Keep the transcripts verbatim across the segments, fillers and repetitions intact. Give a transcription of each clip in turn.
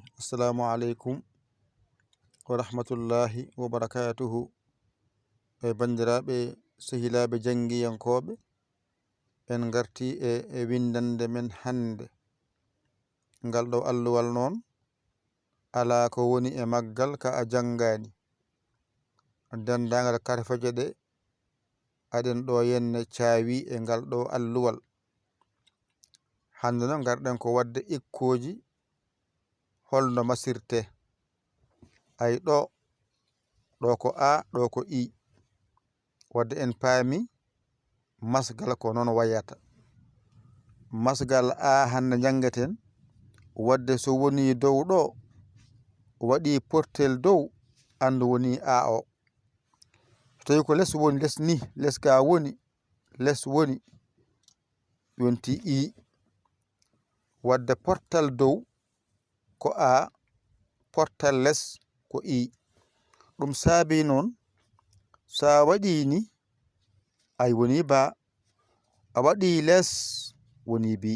Assalamu aleykum wa rahmatullahi wa barakatuhu. E banndiraaɓe, sehilaaɓe janngiyankooɓe, en ngartii e, e winndannde men hannde. Ngal ɗo alluwal noon, alaa ko woni e maggal ka a janngaani. Denndaangal karfeje ɗe aɗen ɗo yenne caawi e ngal ɗo alluwal. Hannde noon, ngarɗen ko waɗde ikkooji holno masirtee. Ay ɗo, ɗo ko A, ɗo ko I. Waɗde en paami masgal ko noon wayata. Masgal A hannde njanngeten, waɗde so woni dow ɗo, waɗi portel dow, anndu woni A o. So tawi ko les woni, les ni, les ka woni, les woni, yonti I. Waɗde portal dow ko A, portal les ko I. Ɗum saabi noon, so a waɗi ni, ay woni Ba, a waɗi les, woni Bi.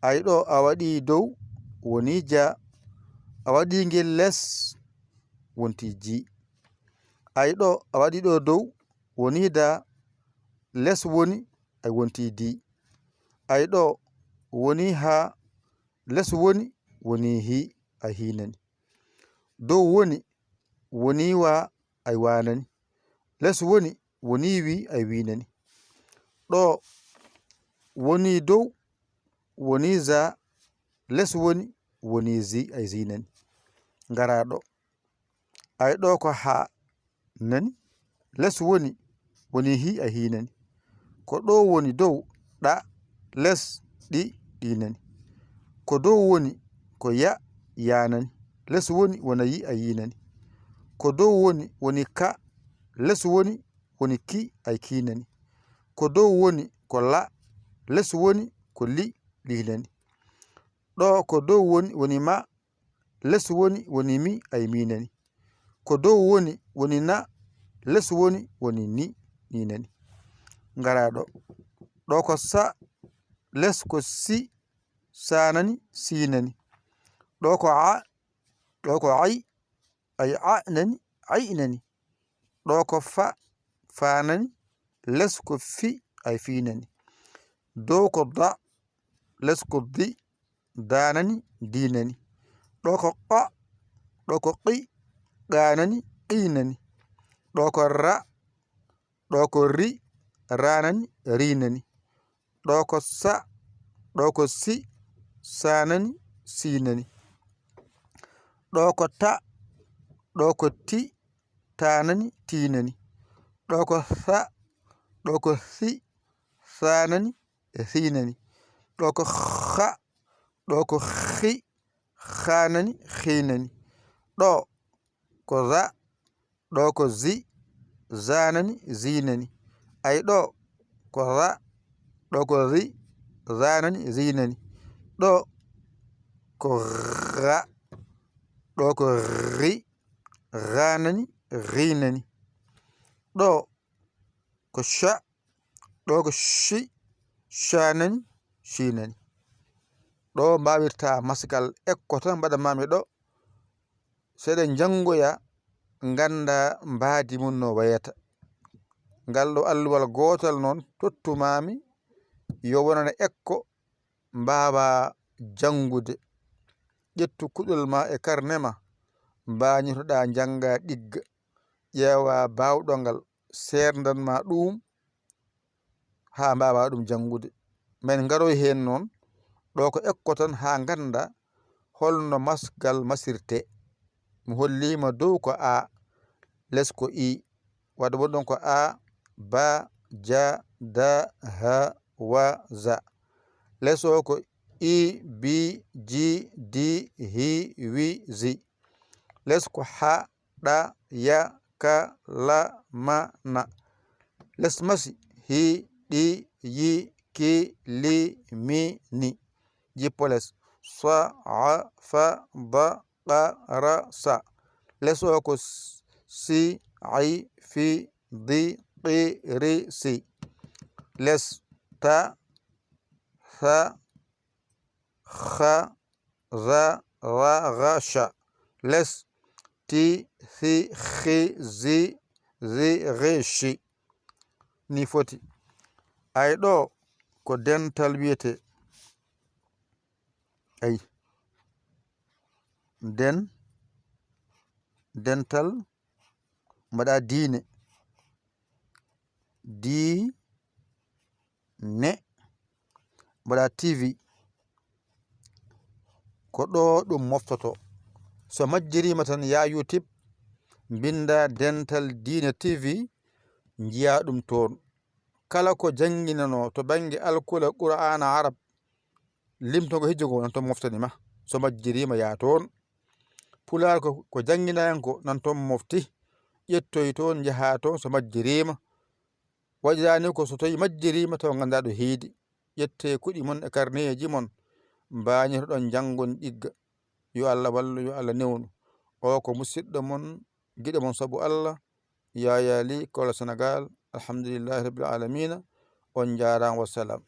Ay ɗo a waɗi dow, woni Ja, a waɗi ngel les, wonti Ji. Ay ɗo a waɗi ɗo dow, woni Da, les woni, ay wonti Di. Ay ɗo woni Ha, les woni, woni Hi, ay hinani. Dow woni, woni Wa, ay wanani. Les woni, woni Wi, ay winani. Ɗo woni dow, woni Za, les woni, woni Zi, ay zinani. Ngara ɗo. Ay ɗo ko Ha, nani? Les woni, woni Hi, ay hinani. Ko ɗo woni dow, Ɗa, les, Ɗi, ɗi nani. Ko dow woni, ko Ya, ya nani. Les woni, wona Yi, ay yinani. Ko dow woni, woni Ka, les woni, woni Ki, ay kinani. Ko dow woni, ko La, les woni, ko Li, li nani. Ɗo ko dow woni, woni Ma, les woni, woni Mi, ay minani. Ko dow woni, woni Na, les woni, woni Ni, ni nani. Ngara ɗo. Ɗo ko Sa, les ko Si, sa nani, si nani. Ɗo ko A, ɗo ko Ay, ay A nani, Ay nani. Ɗo ko Fa, fa nani, les ko Fi, ay fi nani. Dow ko Da, les ko Di, da nani, di nani. Ɗo ko Qa, ɗo ko Qi, qa nani, qi nani. Ɗo ko Ra, ɗo ko Ri, ra nani, ri nani. Ɗo ko Sa, ɗo ko Si, sa nani, si nani. Ɗo ko Ta, ɗo ko Ti, ta nani, ti nani. Ɗo ko Tha, ɗo ko Thi, tha nani, thi nani. Ɗo ko Kha, ɗo ko Khi, kha nani, khi nani. Ɗo ko Dha, ɗo ko Dhi, dha nani, dhi nani. Ay ɗo ko Dha, ɗo ko Dhi, dha nani, dhi nani. Ɗo ko Gha, ɗo ko Ghi, gha nani, ghi nani. Ɗo ko Cha, ɗo ko Chi, cha nani, chi nani. Ɗo mbawirta masgal ekko tan mbaɗa mami ɗo. Seɗen janngoya, ngannda mbaadi mum no wayata. Ngal ɗo alluwal gootal noon tottumami yo wonane ekko mbaawa janngude. Ƴettu kuɗol ma e karne ma, mbañotoɗa njannga ɗigga, ƴeewa baawɗo ngal, seerndan ma ɗum haa mbaawa ɗum janngude. Men ngaroy heen noon, ɗo ko ekko tan haa ngannda holno masgal masirte. Mi holliima dow ko A, les ko I, wadde woni ɗon ko A, ba, ja, da, ha, wa, za. Les o ko I, bi, ji, di, hi, wi, zi. Les ko Ha, ɗa, ya, ka, la, ma, na. Les masi, hi, ɗi, yi, ki, li, mi, ni. Jippo les. Sa, a, fa, da, qa, ra, sa. Les o ko s-, si, ay, fi, di, qi, ri, si. Les ta, tha, kha, dha, ra, ra, cha. Les, ti, thi, khi, zi, zi, ri, chi. Ni foti. Ay ɗo ko dental wiyete. Ay. Den, dental, mbaɗa diine. Di, ne, mbaɗa T V. Ko ɗo ɗum moftoto. So majjiriima tan, yaa YouTube, mbinnda Dental Diine T V, njiyaa ɗum toon. Kala ko jannginanoo to bannge alkula, Qur'aana, Arab, limto ngo hijjo ngo, nan toon moftani ma. So majjiriima, yaa toon. Pulaar ko, ko jannginaa en ko, nan toon mofti. Ƴettoy toon, njahaa toon, so majjiriima. Waɗiraani ko so tawii majjiriima taw nganndaa ɗo heedi. Ƴettee kuɗi mon e karneeji mon, mbaañotoɗon njanngon ɗigga. Yo Allah wallu, yo Allah newnu. O ko musidɗo mon, giɗo mon sabu Allah, Yaya Ly, Kaolack, Sénégal. Alhamdulillahi Rabbil Alamina. On njaaraama, wassalam.